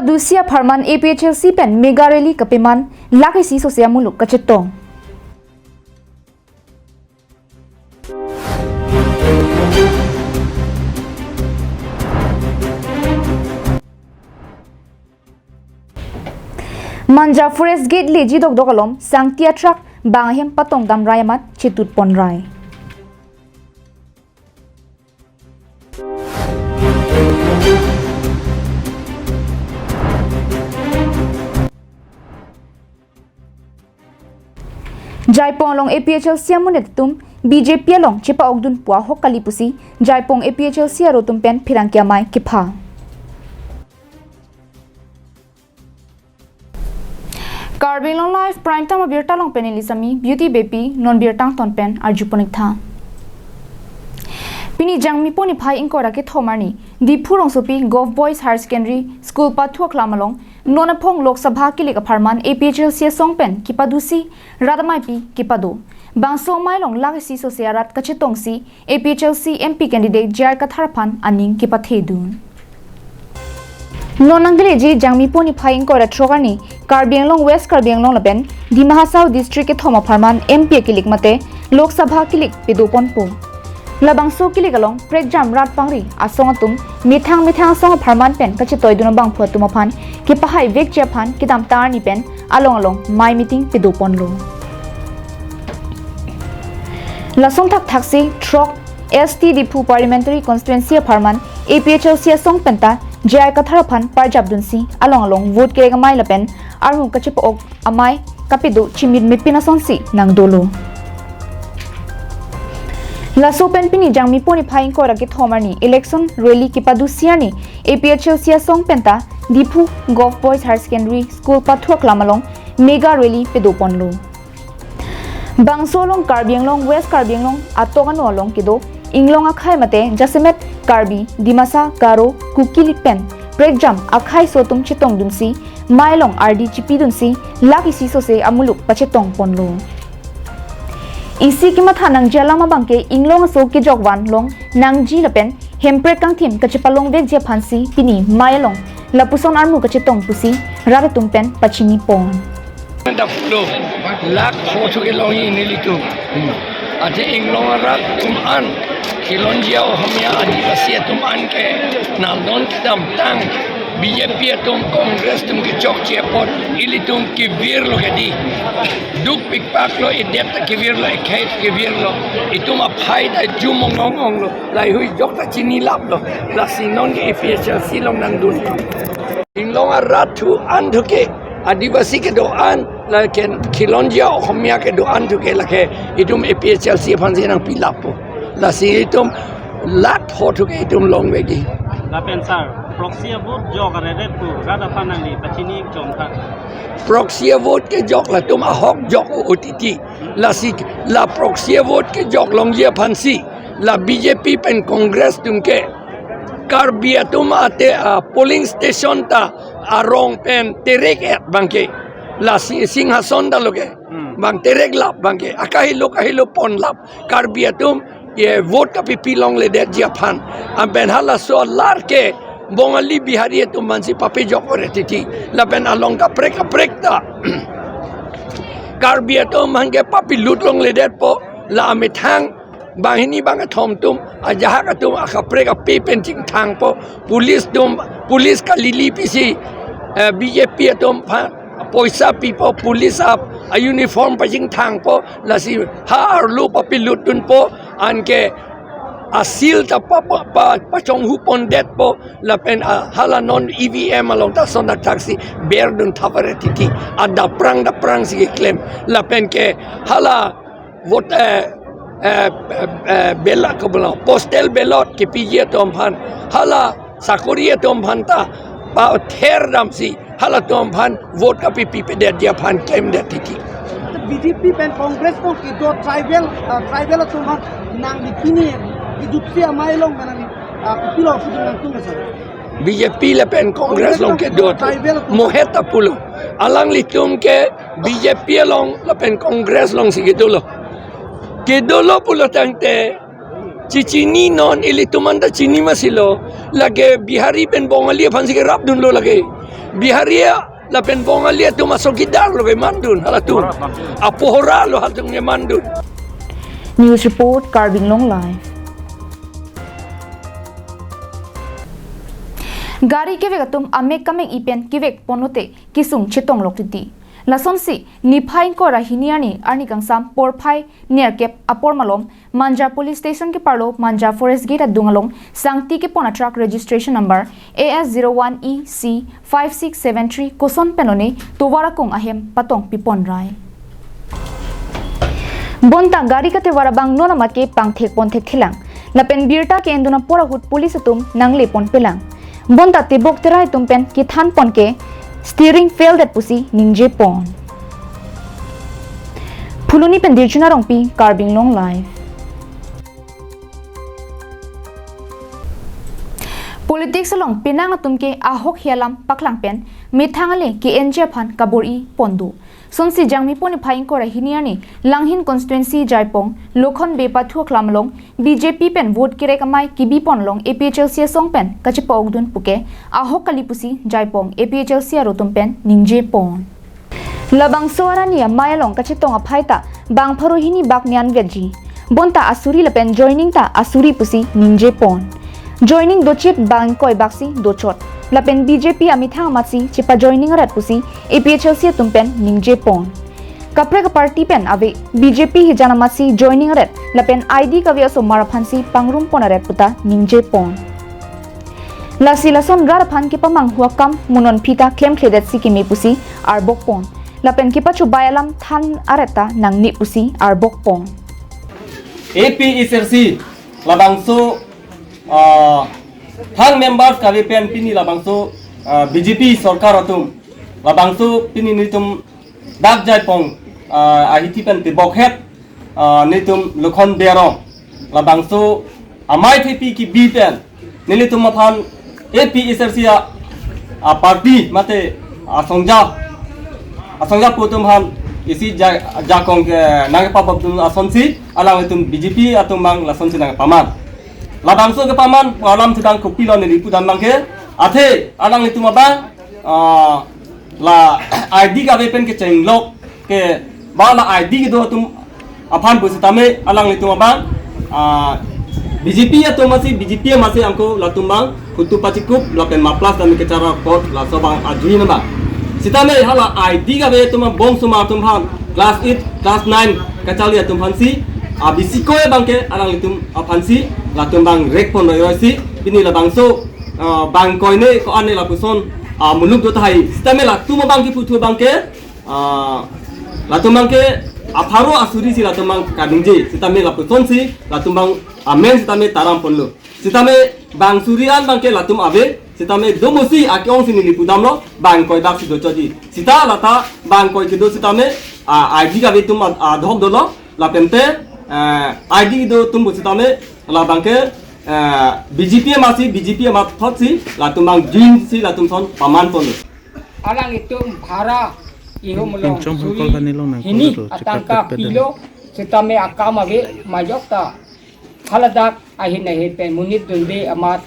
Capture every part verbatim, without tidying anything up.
Dusi apharman A P H L C pen mega rally kapeman, lakh isi sose amuluk kachetong. Manja Forest Gate leji dokdok along sangti atruck bang ahem patong damrai amat chetut ponrai. Jaipong along A P H L C amonit atum B J P along chepa-okdun pu ahok kali pusi Jaipong A P H L C aro atum pen pherangke amei kepha. Karbi Anglong Live Prime Time abirta along pen neli Sami Beauty Beypi, non birta angton pen arjupon-ik tha. Pini Jangmi pon niphai ingkoi ra kethom arni Diphu rongsopi Govt Boys Higher Secondary School pathu aklam along non aphong Lok Sabha kilik apharman A P H L C asong pen kepadusi rat ameipi kepado. Bangso amei along lakh isi sose arat kachetongsi A P H L C M P candidate J I Kathar aphan aning kepathedun. Non nangkeleji Jangmi pon niphai ingkoi ra throk arni Karbi Anglong, West Karbi Anglong lapen Dima Hasao district kethom apharman M P akilik mate Lok Sabha kilik pedoponpo. Labangso kilik along prekjam rat pangri asong atum methang methang asong apharman pen kachetoidun abangphu atum aphan kepahaivekji aphan kedamtang arni pen along along mei meeting pedoponlo. Lason thakthaksi throk S T Diphu Parliamentary Constituency apharman A P H L C asong penta J I Kathar aphan parjapdunsi along along vote kerek amei lapen armu kachepa-ok amei kapedo chimit mepin asonsi nangdolo. Laso pen pini Jangmi pon niphai ingkoi ra kethom arni election rally kepadusi arni A P H L C asong penta Diphu Govt Boys Higher Secondary School pathu aklam along mega rally pedoponlo. Bangso along Karbi Anglong, West Karbi Anglong atok ano along kedo Inglong akhei mate jasemet Karbi, Dimasa, Garo, Kuki pen prekjam akhei aso atum chetongdunsi mei along ardi chipidunsi lakh isi sose amuluk pachetongponlo. Isi kematha nangji alam abangke Inglong aso kejok van long nangji lapen hemprek kangthim kachepalongvekji aphansi pini mei along lapuson armu kachetong pusi rat atum pen pachinipon. Daplo, lakh pho thu ke longji nelitum. Athe Inglong arat atum an, Khilonjia Ohomia Adivasi atum an ke nalnon kedamtang B J P atum Congress atum kechokche apot ilitum kevirlo kedi. Dukpikpaklo, edet ta kevirlo, ekhei kevirlo. Itum aphai ta jumong ong onglo. Laheihui jok ta chinilaplo. Lasi non ke A P H L C along nangdun. Inglong arat thu an thu ke, Adivasi kedo an, lake Khilonjia Ohomia kedo an thu ke lake itum A P H L C aphansi nangpilappo. Lasi itum lakh pho thu ke itum longvekji. Lapen sir, proxy vote jok aredet pu rat aphan nangli pachini chom tha. Proxy vote kejok latum ahok jok O T T. Lasi la proxy vote kejok longji aphansi la B J P pen Congress atum ke Karbi atum ate, ah, polling station ta arong pen terek-et abangke. Lasi Singhason ta lo ke. Hmm. Bang tereklap abangke. Akahelo kahelo ponlap. Karbi atum ke vote kapipi longledetji aphan. Anpen halaso alar ke Bongali Bihari atum aphansi papejok ore titi. Lapen along kaprek kaprek ta Karbi atum aphan ke papilut longledetpo. La amethang banghini bangkethom atum, ajahak atum akaprek ape pen chingthangpo, police atum, police kalili pisi, eh, B J P atum aphan poisa pipo, police ap, a uniform pachingthangpo, lasi ha arlo papilutdunpo, anke asil ta pa, pa, pa, pachonghu pondetpo, lapen, ah, hala non E V M along ta sonak thaksi berdun thapare titi, adaprang daprang si keklem, lapen ke hala vote, eh, eh, eh, eh, ballot ko bola, postal ballot kepiji atum aphan, hala sakori atum aphan ta pather damsi halatum aphan vote kapipi pedetji aphan klemdet titi. B J P pen Congress along kedo tribal, ah, tribal atum aphan nangli pini kejutsi amei along nangli, ah, kopilo sudun nangtum ke sir? B J P lapen Congress along kedo, tribal atum mohet ta pulo. Alanglitum ke B J P along lapen Congress alongsi kedolo. Kedolo pulo tangte Chichini non ilitum anta chini masi lo. Lake Bihari pen Bongali aphan si kerapdunlo lake. Bihari lapen Bongali atum a-chowkidar lo kemandun halatum. Apohora lo halatum kemandun. News report, Karbi Anglong Live. Gari kevek atum amek kamek-i pen kevek ponlote kesung chetonglok titi. Lasonsi niphai ingkoi ra hini arni, arni kangsam porphai nerkep apor malom Manja Police Station keparlo Manja Forest Gate adung along sangti kepon a-truck registration number A S zero one E C five six seven three koson pen lone tovar akung ahem patong pipon rai. Bonta gari katevar abang non amat ke pangthek pon thekthelang. Lapen birta ke-endun apor ahut police atum nangle pon pelang. Bonta tebok terai atum pen kethan pon ke steering fail det pusi ningje pon. Phuloni pen Dirchuna Rongpi, Karbi Anglong Live. Politics along penang atum ke ahok hi alam paklang pen methang ale ke-enji aphan kabor-i pon do. Sonsi Jangmi pon niphai ingkoi ra hini arni Langhin constituency Jaipong Lokhon Bey pathu aklam along B J P pen vote kerek amei kebi pon along A P H L C asong pen kachepa-okdun puke ahok kali pusi Jaipong A P H L C arat atum pen ningje pon. Labangso arni amei along kachetong aphai ta bang pharo hini bak ni an vetji. Bonta asuri lapen joining ta asuri pusi ningje pon. Joining dochit bang ingkoi bak si dochot. Lapen B J P amethang amat si chepa-joining aret pusi A P H L C atum pen ningje pon. Kaprek aparty pen ave B J P hijan amat si joining aret lapen I D kave osomar aphan si pangrum pon aret puta ningje pon. Lasi lason rat aphan kepamanghu akam munon phita klemkledet si keme pusi arbok pon. Lapen kepachobai alam than aret ta nangne pusi arbok pon. A P H L C labangso, ah, thang members kave pen pini labangso, ah, B J P sorkar atum labangso pini nelitum dak Jaipong, ah, ahithi pen tebok het, ah, nelitum Lokhon Bey arong labangso amei thepi kebi pen nelitum aphan A P H L C a, aparty mate asongja, asongja pu atum aphan isi ja-, jakong ke nangpabapdun asonsi alanglitum B J P atum abang lasonsi nangpaman. Labangso kepaman alam sedang kopilo neli pudam abang ke, athe alanglitum abang, ah, la I D kave pen kechenglok ke ba la I D kedo atum aphan pusitame alanglitum abang, ah, B J P atum amatsi, B J P amatsi angko latum abang photo pachikup lapen maplas dam kechara apot laso abang ajuin abang. Sitame hala I D kave atum abang bong soma atum aphan class eight, class nine kacharli atum aphansi, ah, bisi koi abang ke alanglitum aphansi latum abang rek pon roi roi si pini labangso, ah, bang koine ko-an ne lapuson, ah, muluk do tahai. Sitame latum abang keputhu abang ke, ah, latum abang ke apharo asuri si latum abang kaningje. Sitame lapusonsi latum abang amen sitame taram ponlo. Sitame bang suri an abang ke latum ave. Sitame domosi ake-ong si neli pudamlo bang koi bak si dochotji. Sita lata bang koi kedo sitame, ah, I D kave atum ad-, adhok dolo. Lapente, eh, I D do atum pusitame labang ke, eh, B J P amatsi, B J P amat thotsi latum abang juin si latum ason paman ponlo. Alanglitum bhara ihum along Pinchom suri hukol kani long nang hini kulo do, atangka chikap pet pet pilo, sitame akam ave majok ta haladak ahin ahin pen monit dunde amat,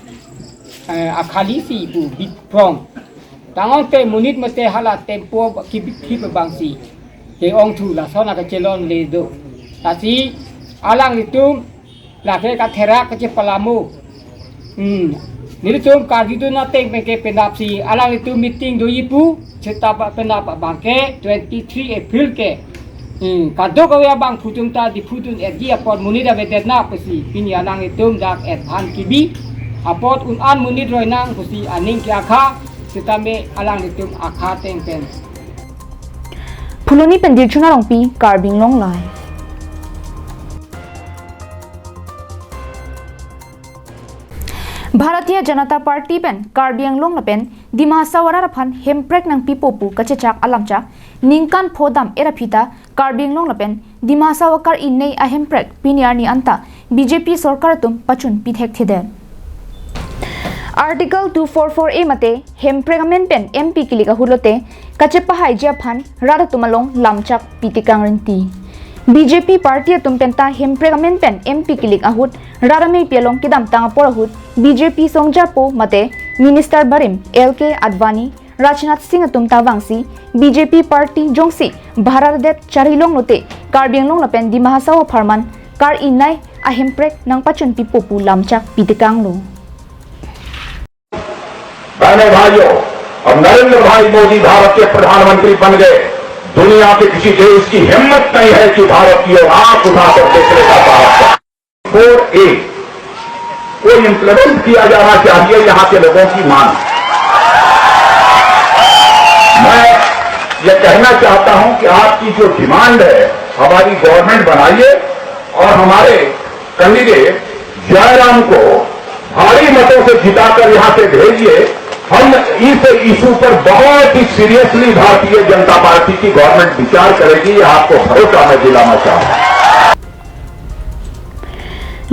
eh, akhali si pu biprong. Tangte monit mate hala tempo kibikhi abang si ke-ongthu lason akachelongle do. Lasi alanglitum lake katherak kachepalamo. Hmm. Nelitum karjudun ateng pen ke penap si alanglitum meeting doji pu, seta penap abang ke twenty-three April ke. Hmm. Kadokave abangphu atum ta Diphu dun-etji apot monit avedet nang pusi pini alanglitum dak et aphan kebi apot un-an monit roi nang pusi aning ke-akha sitame alanglitum akha ateng pen. Phuloni pen Dirchuna Rongpi, Karbi Anglong Live. Bharatiya Janata Party pen Karbi Anglong lapen Dima Hasao arat aphan hemprek nangpipo pu kachechak alamchak ningkan pho dam-et aphi ta Karbi Anglong lapen Dima Hasao akar-inei ahemprek pini arni anta B J P sorkar atum pachun pithekthedet. Article two four four A mate hemprek amen pen M P kilik ahut lote kachepahaiji aphan rat atum along lamchak pitekang rinti. B J P party atum penta Hemprek amen pen M P kilik ahut rat ameipi along kedamtang apor ahut B J P songjapo mate Minister barim L K Advani, Rajnath Singh atum ta vangsi B J P party jongsi bharardet charilong lote Karbi Anglong lapen Dima Hasao apharman kar-inei a Hemprek nangpachun pipo pu lamchak pitekanglo. बहनों भाइयों, अब नरेंद्र भाई मोदी भारत के प्रधानमंत्री बन गए। दुनिया के किसी देश की हिम्मत नहीं है कि भारत की ओर आंख उठाकर देख लेगा। भारत का फोर ए को इम्प्लीमेंट किया जाना चाहिए। यहाँ के लोगों की मांग, मैं ये कहना चाहता हूं कि आपकी जो डिमांड है, हमारी गवर्नमेंट बनाइए और हमारे कैंडिडेट जयराम को भारी मतों से जिताकर यहाँ से भेजिए। हम इस इशू पर बहुत ही सीरियसली भारतीय जनता पार्टी की गवर्नमेंट विचार करेगी, ये आपको भरोसा मैं दिलाना चाहूंगा।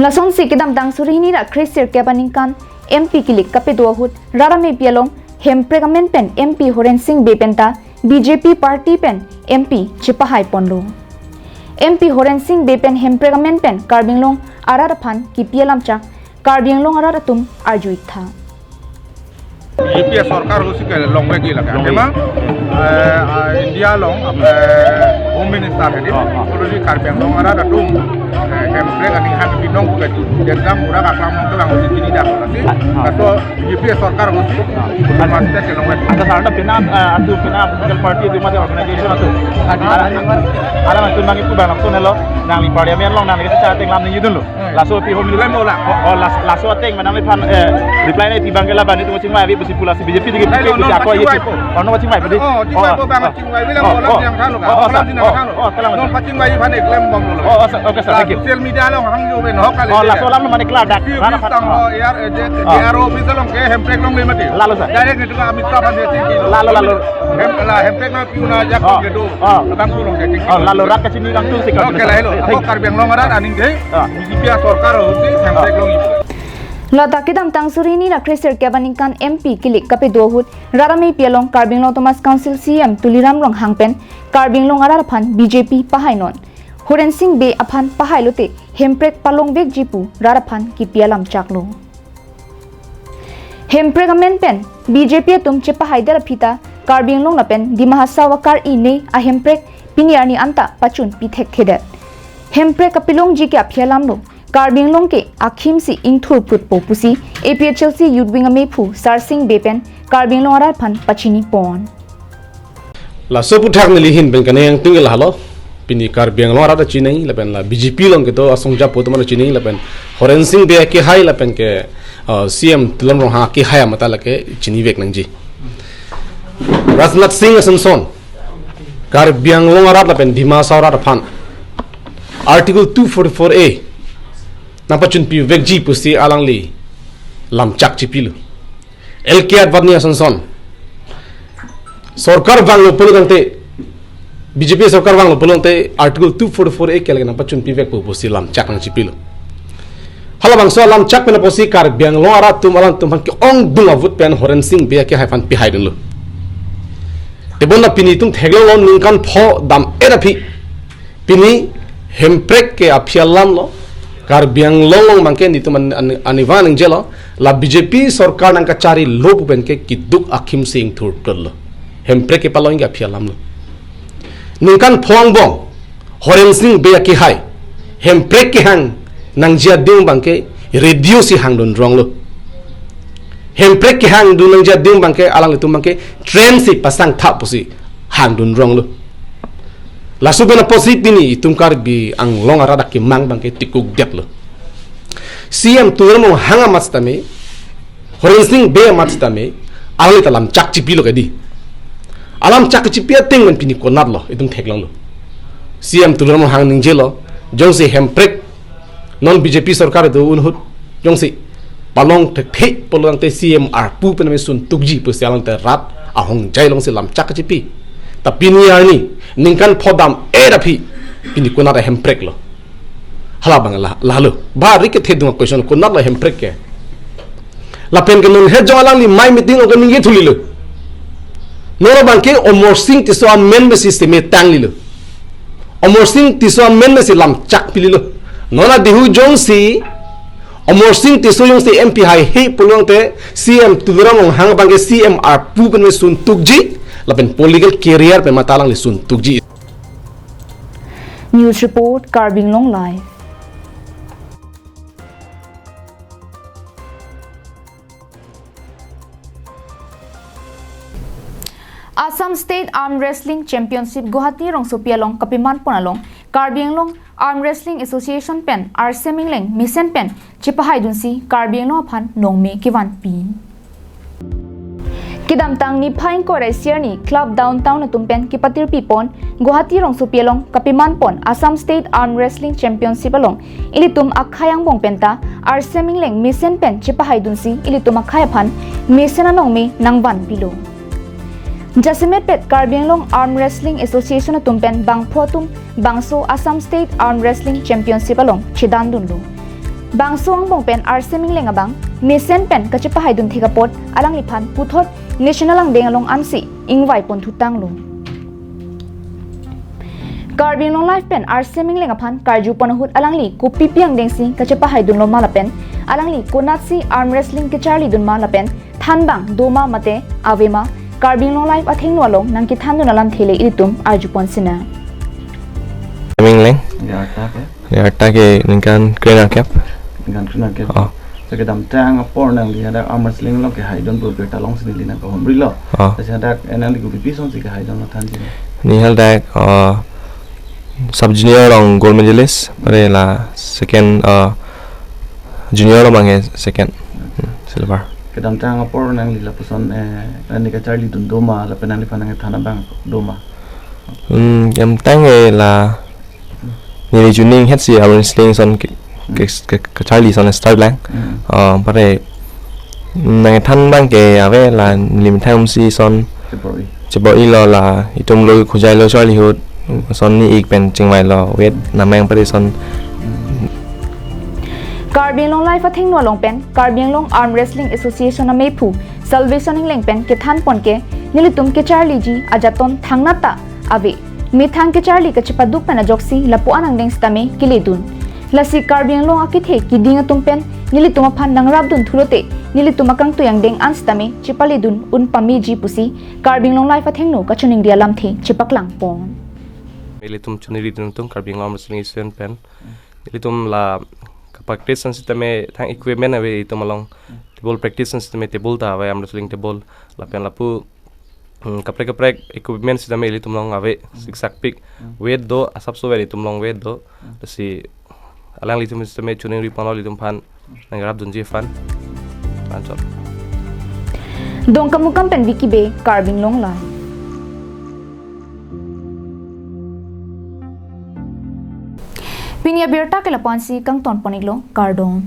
Lasonsi kedamtang suri hini ra kre sirkep aningkan M P kilik kapedo ahut rat ameipi along Hemprek amen pen M P Horen Sing Bey penta B J P party pen M P chepahai ponlo. M P Horen Sing Bey pen Hemprek amen pen Karbi Anglong arat aphan kipi alamchak Karbi Anglong arat atum arju-ik tha. B J P sorkar husi ke long lagi lagi. Memang eh, eh, India long apa Home Minister ini kalau di Karbi Anglong arat atum eh, Hemprek aning han binong buka ju. Dia bilang murah kaklam nong tulang husi kini dah kasi. Kaso B J P sorkar husi. Maksudnya ke long lagi. Ada sarana pina eh, atu pina political party itu masih organization atu. Ada ada ada masih nangi kubang langsung hello. Nangli parliament long nangli kita chatting lam ni dulu. Laso pi home Lem ola. Oh, oh las, laso ateng manang le phan eh reply nai pi bang ke laban itu chingvai avi pusi pula si B J P digi Nai, pi no, pusi no, ako ye pachingvai po. Oh no chingvai pudi. Oh, chingvai po bang chingvai bilang oh, ola oh, bilang thalo ka. Oh, oh, Ola sa, bilang oh, thalo. Oh, kalang Nong sa. Pachingvai phan eklem bom lo. Oh, oh, sa, okay, sir, thank you. Social media long hang yo ben hok kali. Oh, laso lam mane klar dak. Rana phan. Oh, yar eh, je, Oh. J R O office long ke Hemprek long le mati. Lalo, sir. Direct itu ka Amit Shah phan je chingki. Lalo, lalo. Hem la Hemprek na piuna jak Oh. Ke do. Oh. Abang tulong je chingki. Oh, lalo rak ke chini lang tu sih. Oke lah hello. Ako Karbi Anglong arat aning dei. Ah. B J P sorkar husi Hemprek long ibu. Ladak kedamtang suri hini ra kre sirkep aningkan M P kilik kapedo ahut rat ameipi along Karbi Anglong Autonomous Council C E M Tuliram Ronghang pen Karbi Anglong arat aphan B J P pahainon. Horen Sing Bey aphan pahai lote Hemprek palongvekji pu rat aphan kipi alamchaklo. Hemprek amen pen B J P atum chepahaidet aphi ta Karbi Anglong lapen Dima Hasao akar-inei a Hemprek pini arni anta pachun pithekthedet. Hemprek kapelongji ke aphi alamlo, Karbi Anglong ke akhim si ingthurprutpo pusi A P H L C Youth Wing amephu Sarsing Bey pen Karbi Anglong arat aphan pachini pon. Laso aputhak neli ahin pen kaningje tung ke lahelo. Pini Karbi Anglong arat ta chinine lapen la B J P along kedo asong japo atum ta chinine lapen Horen Sing Bey akehai lapen ke uh, C E M Tuliram Ronghang akehai amat ta lake chinivek nangji. Rajnath Singh ason ason Karbi Anglong arat lapen Dima Hasao arat aphan Article two forty-four A nangpachun pivekji pusi alangli lamchak chipilo. L K Advani ason ason sorkar vanglo pulo tangte, B J P sorkar vanglo pulo tangte Article two forty-four A ke lake nangpachun pivekpo pusi lamchak nangchipilo. Halabangso alamchak pen apotsi Karbi Anglong arat atum alangtum aphan ke-ongdung avote pen Horen Sing Bey akehai aphan pihaidunlo. Tebon na pini itum theklonglo ningkan pho dam-et aphi pini Hemprek ke aphi alamlo, Karbi Anglong along abangke netum an, an, arnivang ningjelo, la B J P sorkar nangkacharilo pu pen ke keduk akhim si ingthurprutlo. Hemprek kepalong ke aphi alamlo. Ningkan pho angbong Horen Sing Bey akehai Hemprek kehang nangji adim abangke radio si hangdun ronglo. Hemprek kehangdun nangji adim abangke alanglitum abangke train si pasang tha pusi hangdun ronglo. Laso pen apotsi pini itum Karbi Anglong arat akemang abangke tikukdetlo. C E M Tuliram Ronghang amat sitame, Horen Sing Bey amat sitame, alangli ta lamchak chipilo kedi. Alamchak chipi ateng pen pini konatlo, itum theklonglo. C E M Tuliram Ronghang ningjelo, jongsi Hemprek non B J P sorkar do un ahut jongsi palong thekthe pulo tangte C E M arpu pen me sun tukji pusi alangte rat ahongjai alongsi lamchak chipi. Ta pini arni ningkan pho dam-et aphi pini konat a Hemprek lo. Halabang la, lahelo. Bari kethedung a-question konatlo Hemprek ke. Lapen ke non he jong alangli mai meeting along ke ningje thulilo. Non abangke Amarsing Tisso amen me si seme tanglilo. Amarsing Tisso amen mesi lam chak pililo. Non adehu jongsi Amarsing Tisso jongsi M P haihe pulote C M Tuliram Ronghang abangke C M arpu pen me suntukji, lapen political career pen mata alangli suntukji. News report, Karbi Anglong Live. Assam State Arm Wrestling Championship Guwahati rongsopi along kapiman pon along Karbi Anglong Arm Wrestling Association pen Arsem Engleng mesen pen chepahaidunsi Karbi Anglong aphan nongme kevanpi. Kedamtang niphai ingkoi ra isi arni Club Downtown atum pen kepatirpi pon Guwahati rongsopi along kapiman pon Assam State Arm Wrestling Championship along ilitum akhei angbong penta Arsem Engleng mesen pen chepahaidunsi ilitum akhei aphan mesen anongme nangvanpilo. Jasemet pet Karbi Anglong Arm Wrestling Association atum pen bangpho atum bangso Assam State Arm Wrestling Championship along chedandunlo. Bangso angbong pen Arsem Engleng abang mesen pen kachepahaidun thek apot alangliphan puthot national angdeng along ansi ingvai pon thutanglo. Karbi Anglong Live pen Arsem Engleng aphan karju pon ahut alangli kopipi angdengsi kachepahaidunlo ma lapen alangli konatsi arm wrestling kecharlidun ma lapen thanbang doma mate avema Karbi Anglong Live athengno along nangkethandun alamthe le ilitum arju pon sinang. Arsem Engleng. Ya, ta ke? Ya, ta ke ningkan kre-nerkep. Ningkan kre-nerkep. Oh. So kedamtang apor nangli hadak arm wrestling along kehaidun pur peta alongsi neli nangkehumrilo. Oh. Jadi hadak, eh, nangli kopipi asonsi kehaidun lo thanji? Neli hadak, oh, sub junior along gold medalist, pare la second, uh, junior along abangke second, hmm, silver. Kedamtang apor nangli lapuson, eh, nangli kacharlidun doma, lapen nangliphan nangkethan abang doma? Hmm, kedamtang ke la neli chuning hetsi arm wrestling ason ke, ke, ke, kacharli ason start lang. Hmm. Uh, pare nangkethan abangke ave la neli methang si ason chebor-ilo la itum lo khujai lo charli ahut ason ni ik pen chingvai lo weight namang pare ason. Karbi Anglong Live athengno along pen Karbi Anglong Arm Wrestling Association amephu Salvation Engleng pen kethan pon ke nelitum kecharliji ajaton thangnat ta ave. Methang kecharli kachepaduk pen ajoksi lapu-an angdeng sitame keledun. Lasi Karbi Anglong akethe kiding atum pen nelitum aphan nangrapdun thulote nelitum akangtui angdeng an sitame chepaledun un pameji pusi Karbi Anglong Live athengno kachiningri alamthe chepaklang pon. Ilitum chiningridun atum Karbi Anglong Arm Wrestling Association pen ilitum la kapractice an sitame thang equipment ave itum along. Table practice an sitame table ta ave, arm wrestling table lapen lapu, hmm, kaprek kaprek equipment sitame ilitum along ave, siksak pik. Weight do, asapso ave itum along weight do. Lasi alanglitum sitame chiningri pon lo ilitum aphan, nangrapdunji aphan. Anchot. Dongkamukam pen Vicky Bey, Karbi Anglong Live. Pini abirta ke lapu-ansi kangton pon-iklo, kardom.